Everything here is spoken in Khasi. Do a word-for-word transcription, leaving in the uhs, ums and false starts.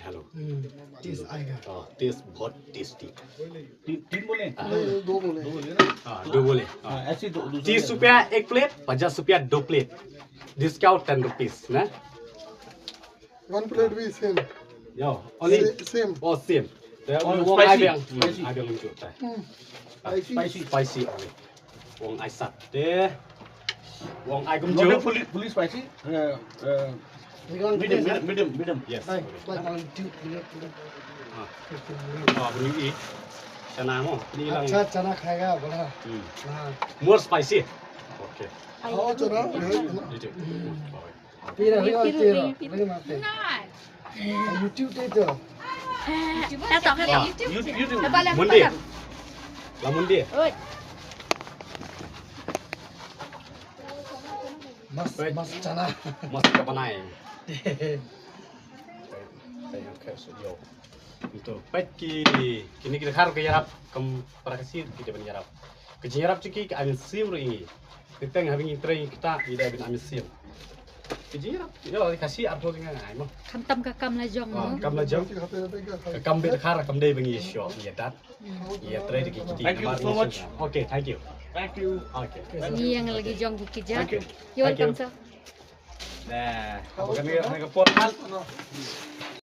हेलो। हम्म, टेस्ट आएगा। हाँ, टेस्ट बहुत टेस्टी। ती-, तीन बोले? हाँ। नहीं, दो बोले। दो बोले ना? हाँ, दो बोले। हाँ। हाँ, ऐसे दो, दूसरे तीस रुपया एक प्लेट, पचास रुपया दो प्लेट। Discount ten rupees, na? One plate भी सेम। Yo, only से-, सेम। Oh, सेम। Wong ai biang, ai biang lucu tai. Spicy. Spicy only. Wong ai sat te. Wong ai kumju. Not fully, fully spicy. Uh, uh, medium, medium, medium, medium. Yes. Hai, hai, hai. Ah, bini i. Chana mo, bini lang. अच्छा, चना खाएगा बोला। Hmm. हाँ। More spicy. Okay. खाओ चना। Little. Pira, pira, pira. Pira mate. YouTube te to. Kato, kato. Ah, YouTube, YouTube. Munde. La munde. Oi. Mas, mas chana. Mas ka banai. Yo. Ntu, peit ki, kine ki dkhar ka ïarap, kam para Khasi ki dei ban ïarap. Ka jingïarap jong ki ka ai mynsiem ruh ïa ngi. Te teng haba ngi trei ngi ktah, ngi dei ban ai mynsiem. Ka jingïarap, ïa la Khasi arphew nga ai mo. Khamtam ka kam la jong mo. Kam la jong. Ka kam beit dkhar kam dei ba ngi ïa shoh, ngi ïa dat. Ngi ïa trei da ki kti. Thank you so much. Okay, thank you. Thank you. Okay. Ngi ïa nga la ki jong ki kjat. Thank you. You're welcome, sir. Nah, apa kami nak ke port hal?